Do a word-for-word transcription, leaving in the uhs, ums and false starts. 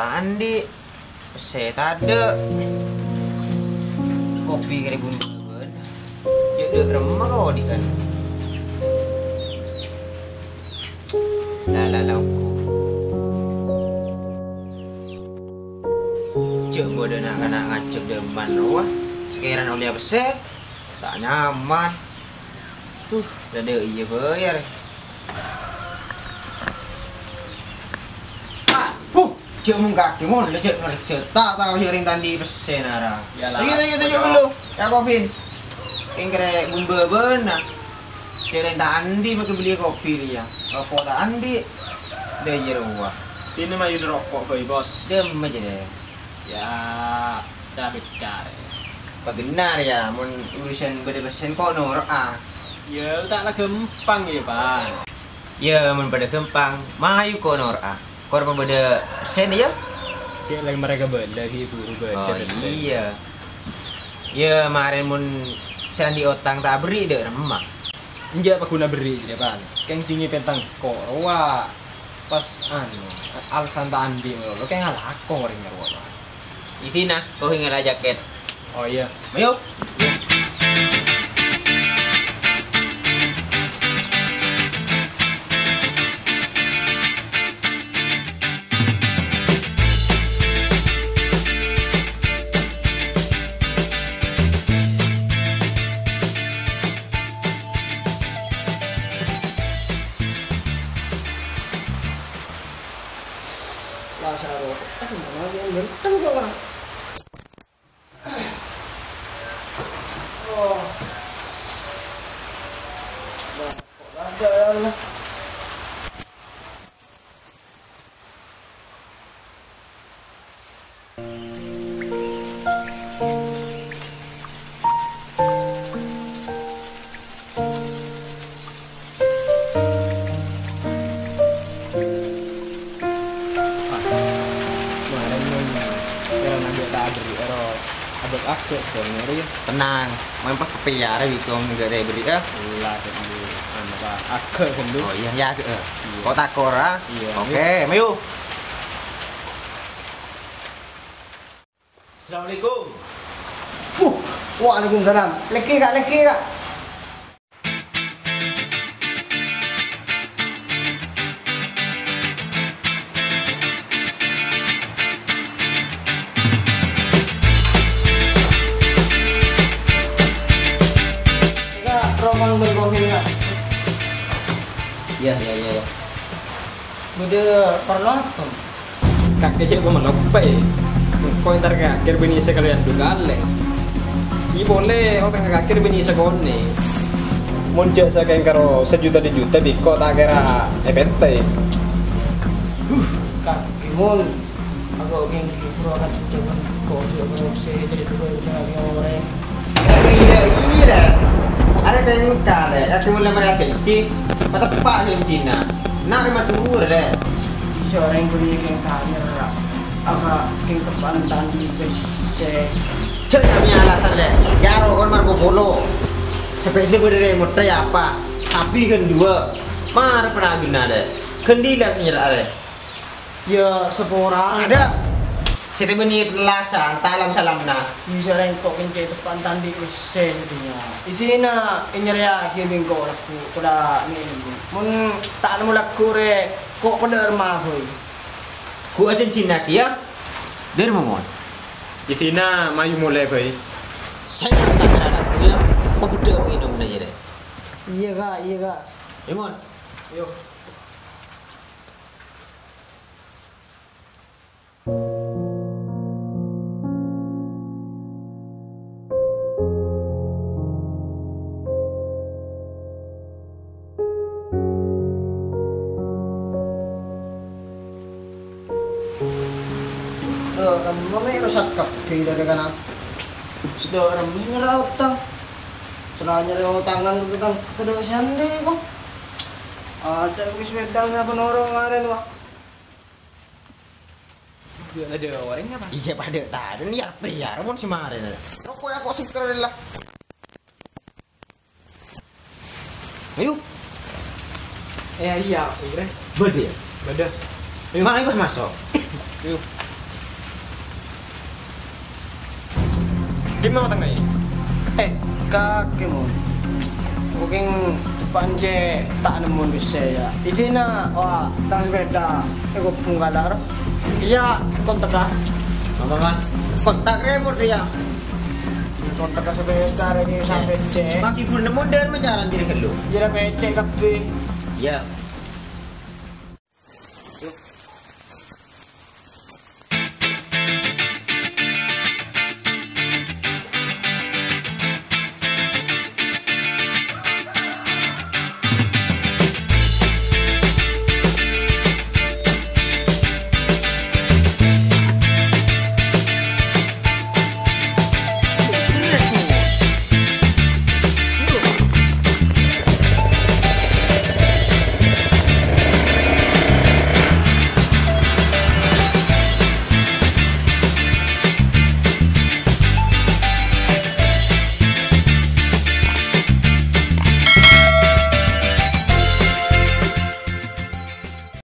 Andi', pèssè tadâ'. Kopi karè bun-bâbân. Jhâ' dâ' remma kodi'ân. La, la, la, ongghu. Jhâ' bâdâ na'-kana' ngajhâk dâ' emma rowa. Sakèrana ollèya pèssè, ta' nyaman. Huh, tadâ' iyâ bhâi arè. Ah, huh, jhâ' mongka'aghi mon, la jhâ' ngerjhâ. Ta' tao jhâ' rèng ta' andi' pèssèna ra. Iyâ, la. Ayo, ayo, ayo, ayo, ayo. Kèng karè bun-bâbâna. Jhâ' rèng ta' andi' makè belliyâ kopi rèya. Roko' ta' andi'. Dâ' iyâ rowa. Dinna mayu roko' bhâi, Bos. Dâ'emma jârèya. Yâ, ca-bicca rè. Paghenna rèya, mon urusan bâdâ pèssè ko' noro'a. Yâ, ta' la ghâmpang yâ, Pan. Yâ, mon padâ ghâmpang, mayu ko' noro'a. Kor pabâdâ pèssèna yâ? Cè' lèng marè kabâlâ ghi' buru bâdâ pèssè. Oh, iyâ. Yâ, marèn mon sè andi' otang ta' aberri' dâ' remma. Enjâ' paghuna berri' jârèya, Pan. Kèng dingghi pentang ko' rowa. Pas, anu, alasan ta' andi' malolo, kèng alako orèng rowa, Pan. Isina, ko' hingala jaket. Oh, iyâ. Mayu. Lah, saro. Aduh, mana dia ganteng kok, Kak? Oh. Lah, kok ada ya, Allah? Marèn mon èrana jhâ' ta' aberri' ero abâk-abâk, Bang, ngèrè. Tenang, mon pas kapèyara bikong jhâ' ta' aberri', eh. Lah, anu, Pak, aghâ' ghâllu. Oh, iyâ, iyâ, aghâ', eh. Iyâ. Kok tako' ra? Iyâ. Oke, mayu. Assalamualaikum. Puh, waalaikumsalam. Lèkè, Kak, lèkè, Kak. Kak, romang bergomin, Kak. Iyâ, iyâ, iyâ. Bâdâ parlo apa? Kakè cè' pamalopa, è. Engko' entar kakè binè sakalèyan du kalè. Iyâ polè, otang kakè binè sakonè'. Mon jhâ' sakèng karo sajuta du juta, bi' engko' ta' kèra èpèntè. Huh, kakè mon. Aku kèng ghi' pura kan ucapan ko' jhâ' karo sè dhâri duwâ' ucapan orèng. Iyâ, iyâ, Lè'. Arè tèngka, Lè'. Kakè mon la marè ajhânjhi, pateppa' jhânjhina. Na' rè majhur, Lè'. Isè orèng bânnè kèng tanya, Ra. Apa kèng teppa'na ta' andi' pèssè? Jhâ' nyamèya alasan, Lè'. Yâ, roko'na marko polo. Sapèda bâdâ rèmotta yâ apa? Abit ghân duwâ'. Mara panagina, Lè'. Ghân dhila sè nyerra'a, Lè'. Yâ, saporana. Adâ'. Sè tèbâ niyat lasan, ta' lam-salamna. Bisa rèng ko' kèng cè' teppa'na ta' andi' pèssè jâdiyâ. Isina ènyarèyaghi bi' engko' lagghu', kodâ ngènèng. Mon ta' nemmo lagghu' rè, ko' padâ arma bhâi. Ghu' ajhânjhina kèya, dâri momon. Isina mayu molè bhâi. Sènga' ta' kèra lagghu' yâ, pabudhâ pangènomna jârèya. Iyâ, Ka', iyâ, Ka'. Iyâ, Mon. Ayo. Dâ' remma mè' rusak kabbhi dâri kana'. Dâ' remma nyerra otang. Sala nyerra otangan tang tadâ' sè andhi' ko. Adâ' wis bhidhâng sapa noro' ngarèn, wa. Adâ' orèng apa? Iyâ, padâ tadâ' yâ, apa yâ, mon sè marèna. Roko' yâ, kok sengker la. Ayo. Eh, iyâ, Rè. Bâdâ yâ? Bâdâ. Ayo. Ma', ayo, maso'. Ayo. Dimma matengnga'è? Eh, kakè, Mon. Bhungkèng panje ta' nemmo bhissa, yâ. Isina, wah, tang sepeda, è kobhung kala'. Iyâ, kontakka. Apa, Bang? Kontak rè, Mon, yâ. Kontakka sepeda rè, ini sampai cek. Pagi pun nemmo, dan menjalan jadi ghellu. Iyâ, pecek kabbhi. Iyâ.